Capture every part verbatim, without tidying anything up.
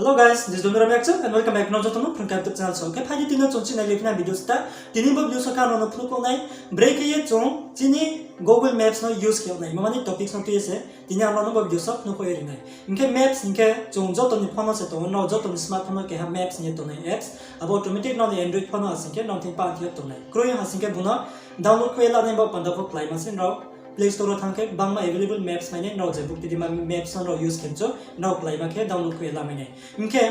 Hello guys, this is Dondora Mekchung and welcome back to joto no Phrung Kha YouTube channel. So, khe phai di tini no chung chini nai phinai video sta. Tini bo video sa kha no no phnuh kho nai, brekhe ye chung chini Google Maps no use khe nai, mani topics no tui ye se tini ang no bo video sa phnuh kho ye ri nai. Hing khe Maps hing khe chung joto ni phone no se tongo, nrao joto ni smartphone no keha Maps hing ye tongnai apps. Abo automatic nrao ni Android phone no asing khe nrao thing pa thing yo tongnai. Kroi ha sing khe bung no download khe ye lanai bo panda pho klái ma se nrao. Play Store wo thanng khe bangma available maps mai nai, nrao je bukti dima maps no nrao use khe mchu, nrao klái ma khe download khe ye lamai nai. Hing khe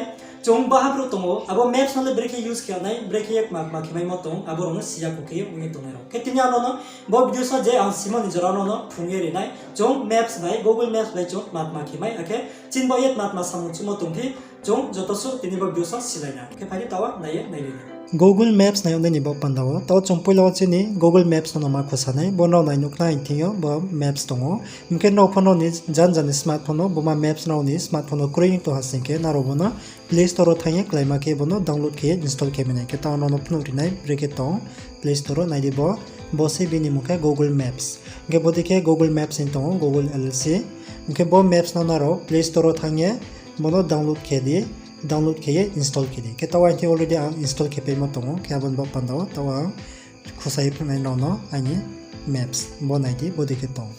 chung baha brouh tongo, abo maps no le brekhe use khe nai, brekhe ye tma tma khe maimo tong, abo rao no si ya kho khe ye ong ye tongnai rao. Khe tini ang no no bo video sa je ang simo ni jora no no phrung ye ri nai, chung maps bai, Google Maps bai chung tma tma khe mai, akhe chini bo ye tma tma samung chumo tong phi, chung joto suh tini bo video sa silai na. Khe phai di taoh wo nai ye nai ri nai. Google Maps nai yag nai ni bo panda wo, taoh chung poila wo chini Google Maps no no ma khusa nai, bo nrao nai nuh khna hing thing yo bo maps tong ou. Hing khe nrao pho nrao ni jan jan ni smartphone no, bo ma maps nrao ni smartphone no kroi tong ha sing khe nrao bo no Play Store wo thanng ye klái ma khe bo no download khe ye install khe mai nai. Khe taoh nrao no phnuh ri nai, brekhe tong Play Store wo nai di bo, bo se bini mung khe Google Maps. Hing khe bo dei khe Google Maps hing tong ou, Google L L C. Hing khe bo maps no nrao Play Store wo thanng ye bo no download khe di, download khe ye install khe di. Khe taoh wo ang khe already ang install khe paimo tong ou, khe abo ni bo panda wo taoh wo ang khusa ye phnuh nai nrao no aini maps, bo nai di, bo dei khe tong.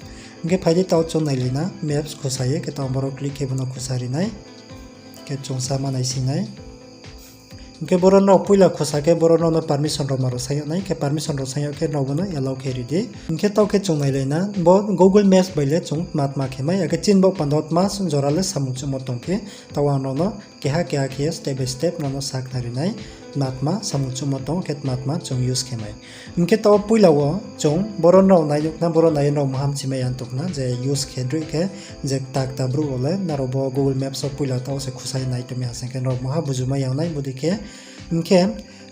Hing khe phai di taoh chung nailai na, maps khusa ye, khe taoh boro click khe bo no khusa ri nai. Khe chung sa ma naising nai. Hing khe boro nrao poila khusa khe boro nrao no permission rao ma rao saing yag nai, khe permission rao saing yag khe nrao bo no allow khe ri di. Hing khe taoh khe chung nailai na, bo Google Maps bai le chung tma tma khe mai, akhe chini bo panda wo tma jora le samung chumo tong phi, taoh ang nrao no keha keha khe step by step nrao no sakhnari nai, tma tma samung chumo tong khe tma tma chung use khe mai. Hing khe taoh poila wo chung boro nrao nai nuh khna, boro nai ye nrao mahamchi mai ya tong khna, je use khe droih khe, je kta kta brouh rao le nrao bo Google Maps wo poila taoh se khusa ye nai tong mi ha sing khe nrao maha buju mai ya nai bo dei khe. Hing khe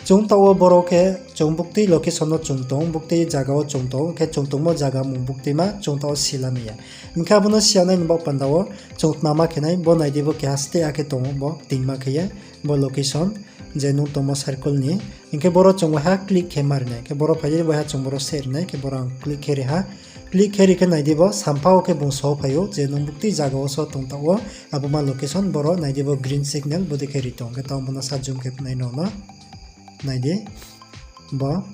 chung taoh wo boro khe chung bukti location no chung tong, bukti zaga wo chung tong, khe chung tongmo zaga mung buktima chung taoh wo si lamai ya. Hing khe abo no si ya nai ni bo panda wo chung tma ma khe nai, bo nai di bo keha steh akhe tong ou, bo tingma khe ye, bo location, je nung tongmo circle ni. Hing khe boro chung waiha click khe ma ri nai, khe boro phai di waiha chung boro seh ri nai, khe boro ang click khe ri ha. Click khe ri khe nai di bo sampha wo khe bung so phai ou, je nung bukti zaga wo so tong taoh wo, abo ma location boro nai di bo green signal bo dei khe ri tong, khe taoh bo no sa zoom khe nai nrao no nai di. Bo,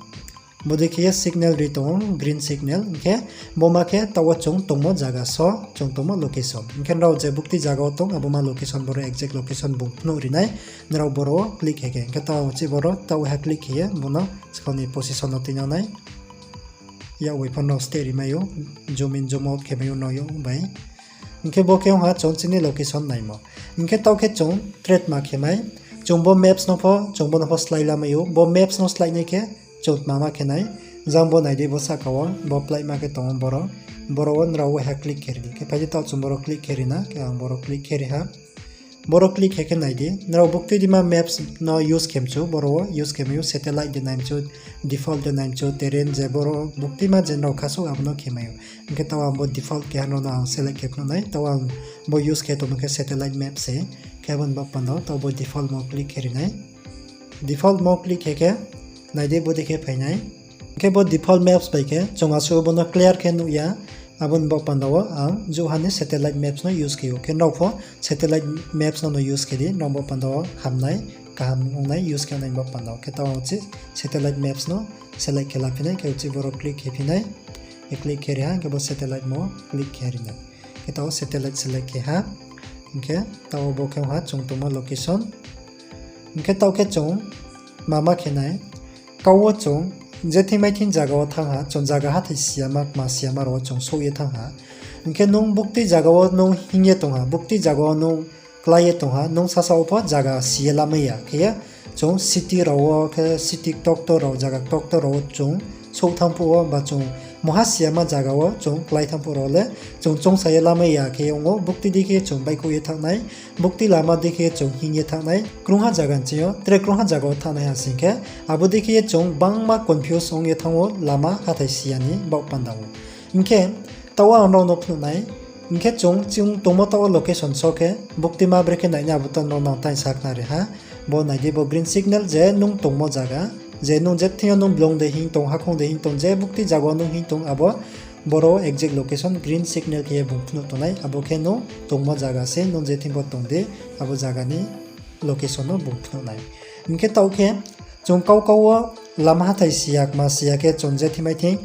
bo dei khe ye signal ri tong ou, green signal, hing khe bo ma khe taoh wo chung tongmo zaga so, chung tongmo location. Hing khe nrao je bukti zaga wo tong, abo ma location boro exact location bung phnuh ri nai, nrao boro wo click khe khe. Hing khe taoh wo chi boro taoh waiha click khe ye, bo no skang ni position no tuinang nai. Yak bai pho nrao steh ri mai ou, zoom in zoom out khe mai ou nrao yak bai. Hing khe bo khe ong ha chung chini location naimo. Hing khe taoh khe chung tre tma khe mai. Chung bo maps no pho, chung bo no pho slái lamai ou. Bo maps no slái nai khe chung tma ma khe nai. Jang bo nai di bo sahka wo, bo pláima khe tong ou boro. Boro wo nrao waiha click khe ri di. Khe phai di taoh chung boro click khe ri na, khe ang boro click khe ri ha. Boro click khe khe nai di. Nrao bukti dima maps no use khe mchu, boro wo use khe mai ou satellite de nai mchu, default de nai mchu, terrain je boro buktima je nrao khasouh abo no khe mai ou. Hing khe taoh ang bo default keha no no ang select khe phnuh nai. Taoh ang bo use khe tongmo khe satellite map se. Khe abo ni bo panda wo taoh bo default mo click khe ri nai. Default mo click khe khe nai di bo dei khe phai nai. Hing khe bo default maps bai khe chung asuh bo no clear khe nuh ya. Abo ni bo panda wo ang jouha ni satellite maps no use khe ou. Khe nrao pho satellite maps no no use khe di, nrao bo panda wo ham nai, kaham ong nai use khe nai bo panda wo. Khe taoh ang chi satellite maps no select khe la phi nai, khe uchih boro click khe phi nai. Khe click khe ri ha, hing khe bo satellite mo click khe ri nai. Khe taoh satellite select khe ha. Hing khe taoh bo khe ong ha chung tongmo location. Hing khe taoh khe chung mama khe nai. Kau wo chung je thing mai thing zaga wo thanng ha, chung zaga hathái si ya ma, kma si ya ma rao wo chung souh ye thanng ha. Hing khe nung bukti zaga wo nung hing ye tong ha, bukti zaga wo nung klái ye tong ha, nung sasa wo pho zaga si ye lamai ya khe ye, chung city rao wo khe city ktokto rao, zaga ktokto rao wo chung souh thanng phuh wo ba chung mungha si ya ma zaga wo chung klái thanng phuh rao le, chung choungsa ye lamai ya khe ye ong ou, bukti dei khe chung baihkhouh ye thanng nai, bukti lama dei khe chung hing ye thanng nai, krungha zaga ni ching yo, tre krungha zaga wo thanng nai ha sing khe, abo dei khe ye chung bangma confuse ong ye thanng ou lama hathái si ya ni baoh panda wo. Hing khe, taoh ang nrao no phnuh nai, hing khe chung, chung tongmo taoh wo location so khe, buktima brekhe nai nai abo to nrao nang tai sakhnari ha, bo nai di bo green signal je nung tongmo zaga, je nung je thing yo nung blong de hing tong, hakhoung de hing tong, je bukti zaga wo nung hing tong abo, boro exact location green signal khe ye bung phnuh tongnai, abo khe nung tongmo zaga se, nung je thing bo tong di, abo zaga ni location no bung phnuh nai. Hing khe taoh khe chung kau kau wo lama hathái si ya, kma si ya khe chung je thimai thing,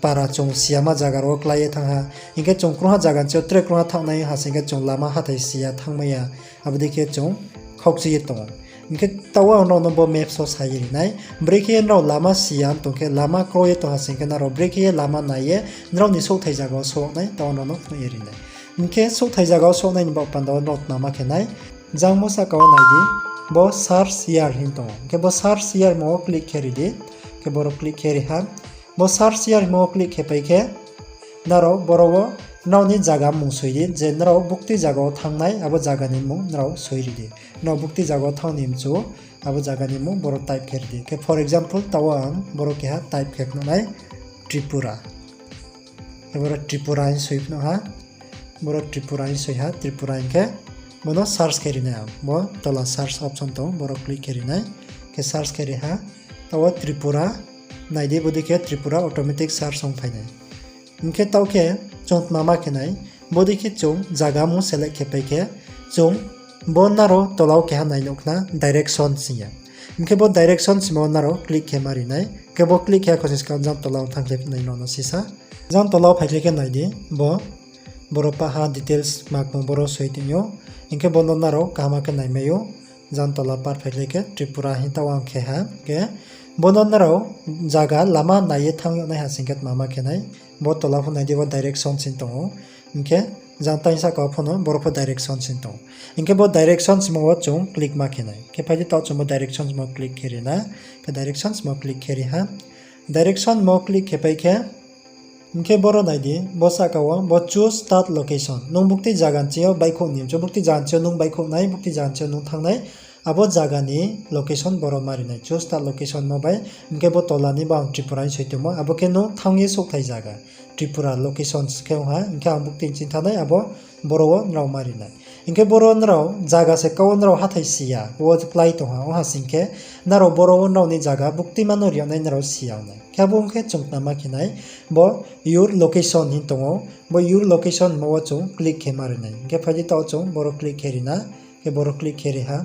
para chung si yama zaga rao wo klái ye thanng ha. Hing khe chung krungha zaga ni sing yo tre krungha thanng nai ha sing khe chung lama hathái si ya, thanngmai ya. Abo dei khe chung khaukchui ye tong ou. Hing khe taoh wo ang nrao no bo maps wo sa ye ri nai. Brekhe ye nrao lama si ya tong khe, lama kro ye tong ha sing khe nrao brekhe ye lama nai ye nrao ni souhthai zaga wo souh nai, taoh wo nrao no phnuh ye ri nai. Hing khe souhthai zaga wo souh nai ni baoh panda wo nrao tma ma khe nai. Jang bo sahka wo nai di, bo search here hing tong ou. Hing khe bo search here hingmo wo click khe ri di. Khe boro click khe ri ha. Bo search here hingmo wo click khe pai khe, nrao boro wo nrao ni zaga mmung soi di, je nrao bukti zaga wo thanng nai, abo zaga ni mmung nrao soi ri di. Nrao bukti zaga wo thanng ni mchu, abo zaga ni mmung boro type khe ri di. Khe for example, taoh wo ang boro keha type khe phnuh nai, Tripura. Khe boro Tripura hing soi phnuh ha. Boro Tripura hing soi ha, Tripura hing khe bono search khe ri nai ang. Bo tola search option tong, boro click khe ri nai. Khe search khe ri ha. Taoh wo Tripura, nai di, bodei khe Tripura automatic search ong phai nai. Hing khe taoh khe chung tma ma khe nai, bodei khe chung zaga mmung select khe pai khe, chung bo nrao tola wo keha nai nuh khna direction hing ye. Hing khe bo direction hingmo wo nrao click khe ma ri nai. Khe bo click khe ya kho sing skang jang tola wo thanng khe nai nrao no sisa. Jang tola wo phaikhlai khe nai di, bo, boro paha details ma kmung boro soi tong ou. Hing khe bono nrao kaham khe naimai ou. Jang tola par phaikhlai khe Tripura hing taoh wo ang khe ha. Khe bono nrao zaga lama nai ye thanng yag nai ha sing khe tma ma khe nai. Bo tola pho nai di, bo direction hing tong ou. Hing khe jang taing sahka wo pho no boro pho direction hing tong ou. Hing khe bo direction hingmo wo chung click ma khe nai. Khe phai di taoh chung bo direction hingmo click khe ri na. Khe direction hingmo click khe ri ha. Direction hingmo click khe pai khe, hing khe boro nai di, bo sahka wo, bo choose start location. Nung bukti zaga ni sing yo baihkhouh ni mchu, bukti zaga ni sing yo nung baihkhouh nai, bukti zaga ni sing yo nung thanng nai, abo zaga ni location boro ma ri nai, choose start location mo bai, hing khe bo tola ni bo ang Tripura hing soi tongmo, abo khe nung thanng ye souhthai zaga. Tripura location khe ong ha, hing khe ang bukti ni sing thanng nai, abo boro wo nrao ma ri nai. Hing khe boro nrao zaga se kau wo nrao hathái si ya, wo klái tong ha, ong ha sing khe, nrao boro wo nrao ni zaga buktima no ri yag nai nrao si ya ong nai. Khe abo ong khe chung tma ma khe nai, bo your location hing tong ou, bo your location hingmo wo chung click khe ma ri nai. Hing khe phai di taoh chung boro click khe ri na, khe boro click khe ri ha.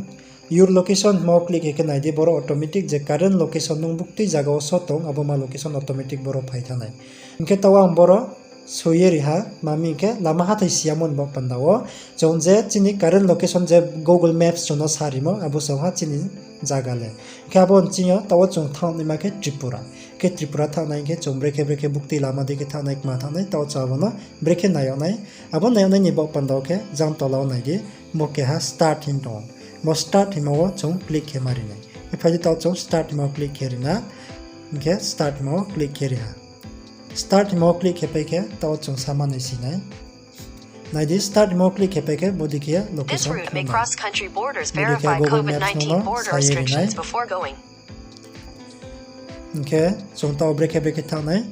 Your location hingmo wo click khe khe nai di, boro automatic je current location nung bukti zaga wo so tong, abo ma location automatic boro phai thanng nai. Hing khe taoh ang boro soi ye ri ha, tma hing khe lama hathái si yamo ni baoh panda wo, chung je chini current location je Google Maps chung no sa rimo, abo se ong ha chini zaga le. Hing khe abo ni sing yo taoh wo chung thanng naima khe Tripura. Khe Tripura thanng nai hing khe chung brekhe brekhe bukti lama dei khe thanng nai, kma thanng nai, taoh wo chung abo no brekhe nai yag nai. Abo nai yag nai ni baoh panda wo khe jang tola wo nai di, bo keha start hing tong ou. Bo start hingmo wo chung click khe ma ri nai. Khe phai di taoh chung start hingmo click khe ri na. Hing khe start hingmo click khe ri ha. Start hingmo click khe pai khe taoh chung sama nai si nai. Nai di, start hingmo click khe pai khe bodei khe location phnuh nai. Bodei khe Google Maps nung no sa ye ri nai. Hing khe chung taoh brekhe brekhe thanng nai.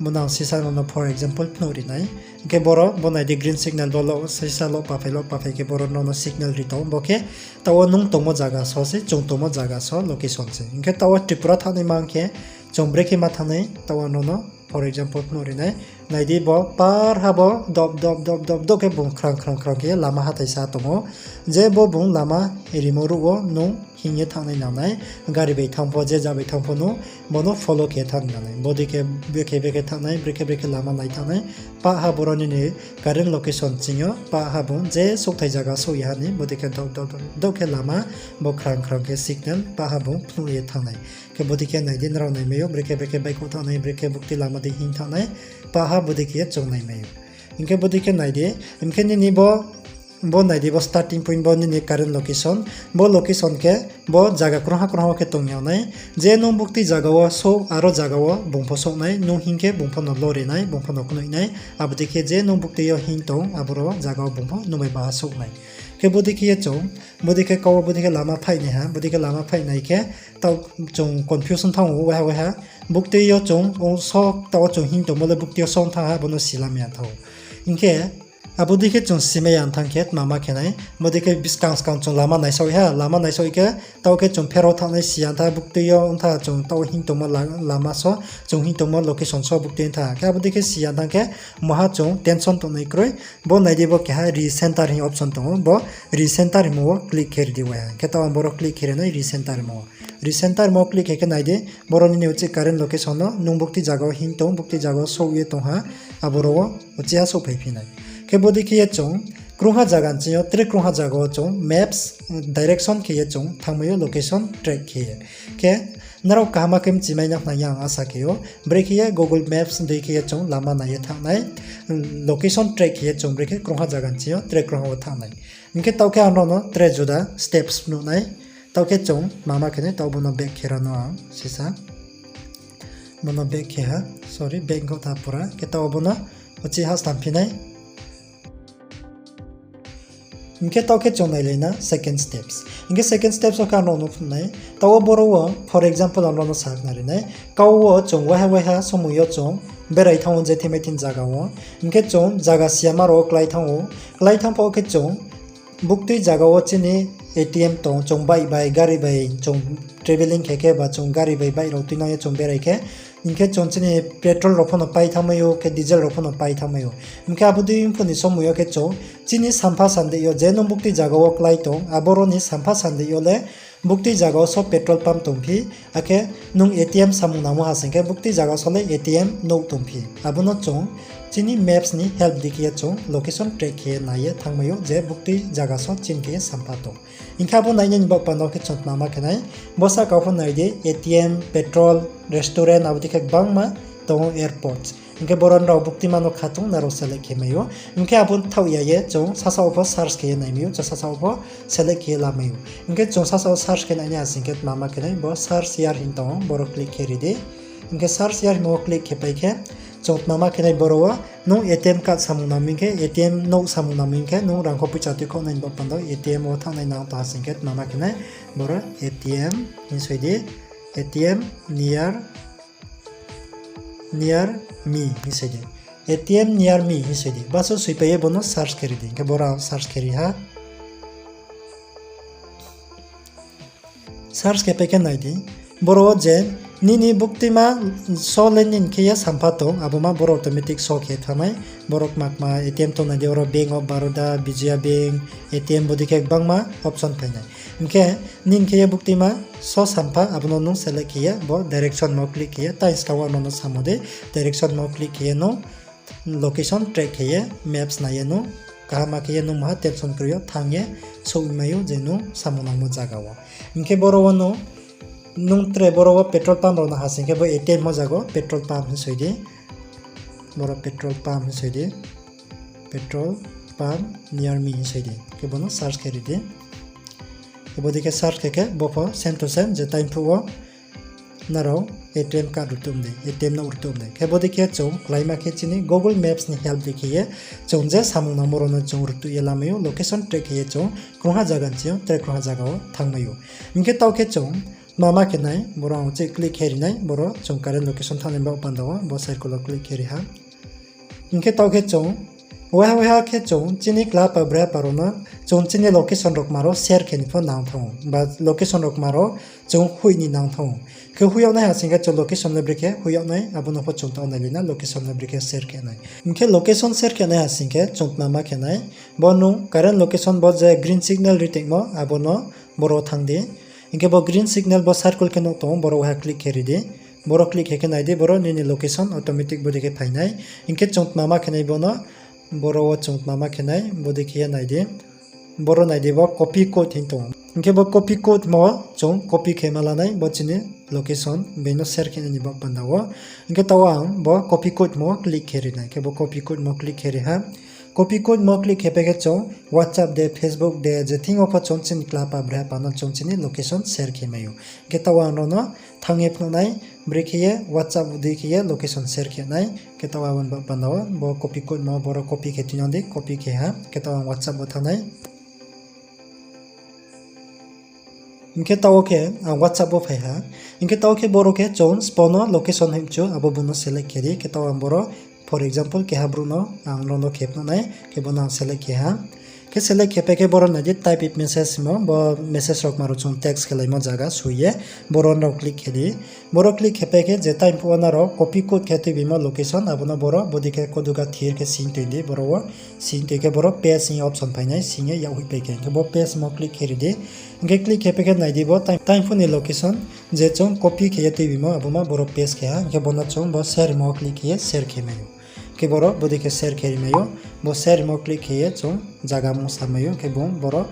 Bo nang sisa no no for example phnuh ri nai. Hing khe boro bo nai di green signal bo lo sisa lo paphai lo paphai khe boro no no signal ri tong. Bo khe taoh wo nung tongmo zaga so se, chung tongmo zaga so location se. Hing khe taoh wo Tripura thanng naima hing khe chung brekhe ma thanng nai, taoh wo no no for example phnuh ri nai. Nai di bo par ha bo dop dop dop dop dop khe bung khrang khrang khrang khe lama hathái sa tong ou. Je bo bung lama rimo ruh wo nung hing ye thanng nai nang nai. Gari bai thanng pho, je ja bai thanng pho nung, bo no follow khe thanng nang nai. Bodei khe brekhe brekhe thanng nai, brekhe brekhe lama nai thanng nai. Pah ha boro nini current location sing yo, pah ha bung je souhthai zaga souh ye ha ni, bodei khe dop dop dop dop khe lama bo khrang khrang khe signal, pah ha bung phnuh ye thanng nai. Khe bodei khe nai di, nrao naimai ou, brekhe brekhe baihkhouh thanng nai, brekhe bukti lama dei hing thanng nai, pah ha bodei khe ye chung naimai ou. Hing khe bodei khe nai di, hing khe nini bo, bo nai di, bo starting point bo nini current location, bo location khe bo zaga krungha krungha wo khe tong yag nai. Je nung bukti zaga wo souh, aro zaga wo bung pho souh nai, nung hing khe bung pho no lori nai, bung pho no knoih nai, abo dei khe je nung bukti yo hing tong, aboro zaga wo bung pho nung bai baha souh nai. Khe bodei khe ye chung, bodei khe kau wo bodei khe lama phaih nai ha, bodei khe lama phaih nai khe, taoh chung confusion thanng ou, waiha waiha. Bukti yo chung, o so, taoh wo chung hing tongmo le bukti yo so ong thanng ha, bo no silam ya thanng ou. Hing khe, Abo dei khe chung simai ya thanng khe tma ma khe nai, bo dei khe buskang skang chung lama naisaoh ha, lama naisaoh khe, taoh khe chung phero thanngnai si ya tha, buktui yo ong tha chung taoh hing tongmo la-, lama so, chung hing tongmo location so buktui ong tha. Khe abo dei khe si ya thanng khe, maha chung tension tongnai kroi, bo nai di bo keha recenter hing option tong ou, bo recenter hingmo wo click khe ri di waiha. Khe taoh ang boro click khe ri nai recenter hingmo wo. Recenter hingmo wo click khe khe nai di, boro nini uchih current location no nung buktui zaga wo hing tong, buktui zaga wo souh ye tong ha, aboro wo uchih ha souhphai phi nai. Khe bo dei khe ye chung krungha zaga ni sing yo, tre krungha zaga wo chung maps, direction khe ye chung thanngmai ou location track khe ye. Khe nrao kaham khe mchimai nang nai ya ang asa khe ou. Brekhe ye Google Maps dei khe ye chung lama nai ye thanng nai, location track khe ye chung brekhe krungha zaga ni sing yo, tre krungha wo thanng nai. Hing khe taoh khe ang nrao no tre juda steps phnuh nai. Taoh khe chung tma ma khe nai, taoh bo no back khe ra no ang sisa. Bo no back khe ha, sorry, back khe tha pura. Khe taoh bo no uchih ha stam phi nai. Hing khe taoh khe chung nailai na second steps. Hing khe second steps wo khe ang nrao no phnuh nai. Taoh wo boro wo, for example, ang nrao no sakhnari nai. Kau wo chung waiha waiha somoi yo chung berai thanng ou je thimai thim zaga wo. Hing khe chung zaga siyama rao wo klái thanng ou. Klái thanng pho khe chung buktui zaga wo chini A T M tong, chung bike bai, gari bai, chung travelling khe khe ba chung gari bai bike rao tuinang ye chung berai khe, hing khe chung chini petrol rao pho no pai thanngmai ou, khe diesel rao pho no pai thanngmai ou. Hing khe abo dei pho ni somoi yo khe chung chini sampha sandei yo je nung buktui zaga wo klái tong, aboro ni sampha sandei yo le buktui zaga wo so petrol pump tongphi, akhe nung A T M samung nangmo ha sing khe buktui zaga so le A T M nouh tongphi. Abo no chung chini maps ni help di khe ye chung location track khe ye nai ye thanngmai ou je buktui zaga so chini khe ye sampha tong. Hing khe abo nainai ni baoh panda wo khe chung tma ma khe nai, bo sahka pho nai di, A T M, petrol, restaurant, abo dei khe gbangma tong ou, airports. Hing khe boro nrao buktima no khatung nrao select khe mai ou. Hing khe abo thaoh ya ye chung sasa wo pho search khe ye nai mai ou, chung sasa wo pho select khe ye la mai ou. Hing khe chung sasa wo search khe nai ni ha sing khe tma ma khe nai, bo search here hing tong ou, boro click khe ri di. Hing khe search here hingmo wo click khe pai khe, chung tma ma khe nai boro wo, nung A T M card samung nang mi khe, A T M nouh samung nang mi khe, nung rangkho poicha tuikhouh nai ni baoh panda wo A T M wo thanng nai nang tong ha sing khe tma ma khe nai, boro A T M hing soi di, A T M near, near me hing soi di. A T M near me hing soi di. Baso soipai ye bo no search khe ri di. Hing khe boro ang search khe ri ha. Search khe pai khe nai di. Boro wo je nini buktima so le nini khe ye sampha tong, abo ma boro automatic show khe thanng nai. Boro kma kma A T M tong nai di, oro Bank of Baroda, Vijaya Bank, A T M bodei khe gbangma option phai nai. Hing khe nini khe ye buktima so sampha, abo no nung select khe ye, bo direction mo click khe ye, tai skang wo no no samo dei, direction mo click khe ye nung location track khe ye, maps nai ye nung, kaham khe ye nung maha tension kroi yo thanng ye, souhmai ou je nung samung nangmo zaga wo. Hing khe boro wo nung, nung tre boro wo petrol pump rao no ha sing khe bo A T M mo zaga wo petrol pump hing soi di. Boro petrol pump hing soi di. Petrol pump near me hing soi di. Khe bo no search khe ri di. Khe bodei khe search khe khe bo pho same to same je time phuh wo nrao A T M card rtuh de, A T M nouh rtuh de. Khe bodei khe chung kláima khe chini Google Maps ni help dei khe ye chung je samung nangmo rao no chung rtuh ye lamai ou, location track khe ye chung krungha zaga ni sing yo tre krungha zaga wo thanngmai ou. Hing khe taoh khe chung tma ma khe nai, boro ang uchih click khe ri nai, boro chung current location thanngnai baoh panda wo, bo circle wo click khe ri ha. Hing khe taoh khe chung, waiha waiha khe chung chini kla pa braiha pa rao no, chung chini location rao kma rao share khe ni pho nang thanng ou, ba location rao kma rao chung hoih ni nang thanng ou. Khe hoih yag nai ha sing khe chung location le brekhe hoih yag nai, abo no pho chung taoh nailai na, location le brekhe share khe nai. Hing khe location share khe nai ha sing khe chung tma ma khe nai, bo nung current location bo je green signal ri tongmo, abo no boro thanng di. Hing khe bo green signal bo circle khe nuh tong ou, boro waiha click khe ri di. Boro click khe khe nai di, boro nini location automatic bodei khe phai nai. Hing khe chung tma ma khe nai bo no, boro wo chung tma ma khe nai, bodei khe ye nai di. Boro nai di bo copy code hing tong ou. Hing khe bo copy code mo chung copy khe ma la nai, bo chini location, being no share khe nai ni baoh panda wo. Hing khe taoh ang bo copy code mo click khe ri nai, khe bo copy code mo click khe ri ha. Copy code mo click khe pai khe chung WhatsApp de, Facebook de, je thing wo pho chung chini kla pa braiha pa no chung chini location share khe mai ou. Hing khe taoh ang rao no thanng ye phnuh nai, brekhe ye WhatsApp dei khe ye location share khe nai. Khe taoh abo ni baoh panda wo bo copy code mo boro copy khe tuinang di, copy khe ha, khe taoh ang WhatsApp wo thanng nai. Hing khe taoh wo khe ang WhatsApp wo phai ha. Hing khe taoh khe boro khe chung sbo no location hoih mchu, abo bo no select khe di, khe taoh ang boro For example, keha brouh no ang nrao no khe phnuh nai, khe bo no ang select khe ha. Khe select khe pai khe boro nai di type a message hingmo, bo message rao kma rao chung text khelaimo zaga soi ye, boro nrao click khe di. Boro click khe pai khe je time phuh wo nrao copy code khe tuibimo location, abo no boro bodei khe koduga thir khe sing toi di, boro wo sing toi khe boro paste hing ye option phai nai, sing ye yak hoih pai khe. Hing khe bo paste mo click khe ri di. Hing khe click khe pai khe nai di bo time, time phuh ni location, je chung copy khe ye tuibimo, abo ma boro paste khe ha. Hing khe bo no chung bo share mo click khe ye share khe mai ou. Khe boro bodei khe share khe ri mai ou. Bo share mo click khe ye chung zaga mung sa mai ou. Khe bung boro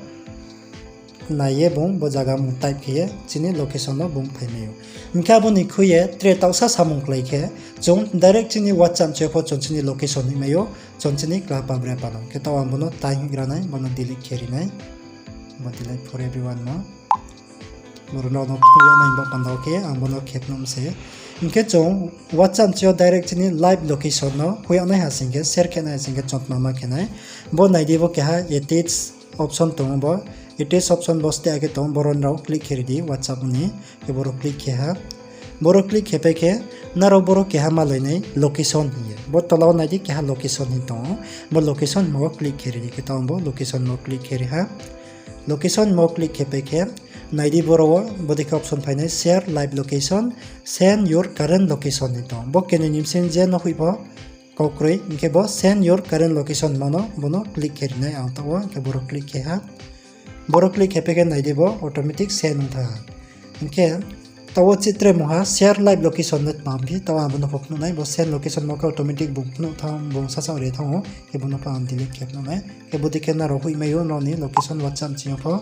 nai ye bung bo zaga mung type khe ye chini location no bung phai mai ou. Hing khe abo ni khui ye tre taohsa samung klái khe, chung direct chini WhatsApp mchi yo pho chung chini location hoih mai ou, chung chini kla pa bre pa no. Khe taoh ang bo no tai hoih gra nai, bo no delete khe ri nai. Bo delete for everyone no. Boro nrao no phnuh yag nai bo panda wo khe ang bo no khe phnuh mi se. Hing khe chung WhatsApp mchi yo direct chini live location no hoih yag nai ha sing khe, share khe nai ha sing khe chung tma ma khe nai. Bo nai di bo keha attach option tong ou bo. Attach option bo steh khe tong ou, boro nrao click khe ri di WhatsApp ni. Khe boro click khe ha. Boro click khe pai khe, nrao boro keha malai nai location hing ye. Bo tola wo nai di keha location hing tong ou. Bo location hingmo wo click khe ri di. Khe taoh ang bo location mo click khe ri ha. Location mo click khe pai khe, nai di boro wo, bodei khe option phai nai, share live location, send your current location hing tong ou. Bo kenoi ni bsing je no hoih pho, kau kroi, hing khe bo send your current location hingmo no, bo no click khe ri nai ang taoh wo, hing khe boro click khe ha. Boro click khe pai khe nai di bo automatic send ong thanng ha. Hing khe taoh wo chih tre mungha share live location no tma phi, taoh ang bo no pho phnuh nai, bo send location mo khe automatic bung phnuh thanng, bung sasaoh ri thanng ou, khe bo no pho ang delete khe phnuh nai. Khe bodei khe nrao hoih mai ou, nrao ni location WhatsApp mchi yo pho.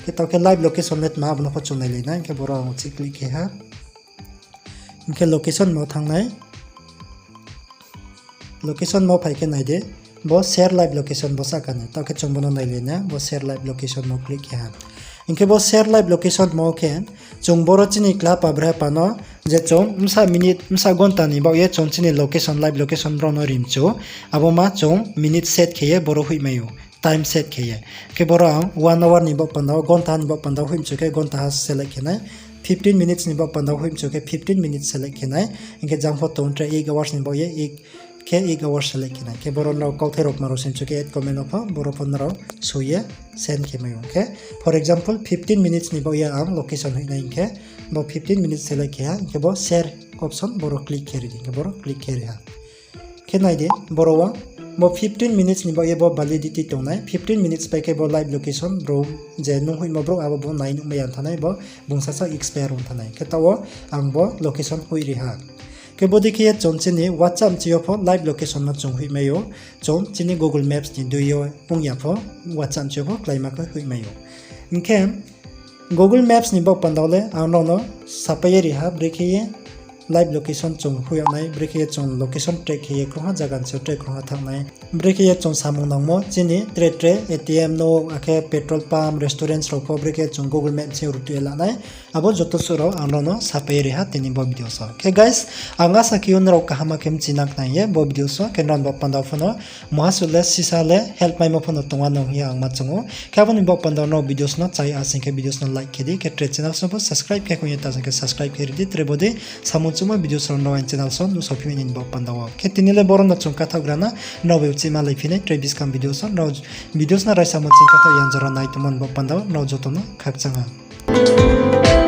Khe taoh khe live location le tma abo no pho chung nailai nai, hing khe boro ang uchih click khe ha. Hing khe location mo thanng nai. Location mo phai khe nai di, bo share live location bo sahka ni, taoh khe chung bo no nailai na, bo share live location mo click khe ha. Hing khe bo share live location mo khe, chung boro chini kla pa bre pa no, je chung bsa minute, bsa gonta ni baoh ye chung chini location, live location brao no ri mchu, abo ma chung minute set khe ye boro hoih mai ou, time set khe ye. Khe boro ang one hour ni baoh panda wo, gonta ni baoh panda wo hoih mchu khe gonta ha select khe nai, fifteen minutes ni baoh panda wo hoih mchu khe fifteen minutes select khe nai, hing khe jang pho tong tre eight hours ni baoh ye, khe eight hours select khe nai. Khe boro nrao kauthai rao kma rao se mchu khe add comment no pho, boro pho nrao soi ye send khe mai ou. Khe, for example, fifteen minutes ni baoh ye ang location hoih nai hing khe, bo fifteen minutes select khe ha, hing khe bo share option boro click khe ri di, hing khe boro click khe ri ha. Khe nai di, boro wo, bo fifteen minutes ni baoh ye bo validity tong nai, fifteen minutes pai khe bo live location brouh, je nung hoihmo brouh abo bo nai nuh mai ya thanng nai, bo bung sasa expire ong thanng nai. Khe taoh wo ang bo location hoih ri ha. Khe bodei khe ye chung chini WhatsApp mchi yo pho live location no chung hoih mai ou, chung chini Google Maps ni dui yo ong ya pho WhatsApp mchi yo pho kláima khe hoih mai ou. Hing khe Google Maps ni baoh panda wo le ang nrao no sapai ye ri ha, brekhe ye live location chung hoih yag nai, brekhe ye chung location track khe ye krungha zaga ni se track krungha thanng nai. Brekhe ye chung samung nangmo chini tre tre A T M no, akhe petrol pump, restaurants rao pho brekhe chung Google Map se rutu ye la nai. Abo joto suh rao ang nrao no sapai ye ri ha tini bo video so. Khe guys, ang asa khe ou nrao kaham khe mchi nang khna ye bo video so, khe nrao ni baoh panda pho no muha suh le sisa le help maimo pho no tong wa nung hing ye ang ma chung ou. Khe abo ni baoh panda nrao videos no chai asing khe videos no like khe di, khe tre channel so pho subscribe khe khong ye ta sing khe subscribe khe ri di, tre bodei samung chuma videos rao nrao aini channel so nuhsao phi mai ni baoh panda wo. Khe tini le boro no chung kathaoh gra na, nrao bai uchih malai phi nai tre buskang videos o, nrao videos no raisa mo ching kathaoh yang jora nai tongmo ni baoh panda wo nrao joto no khakchang ha.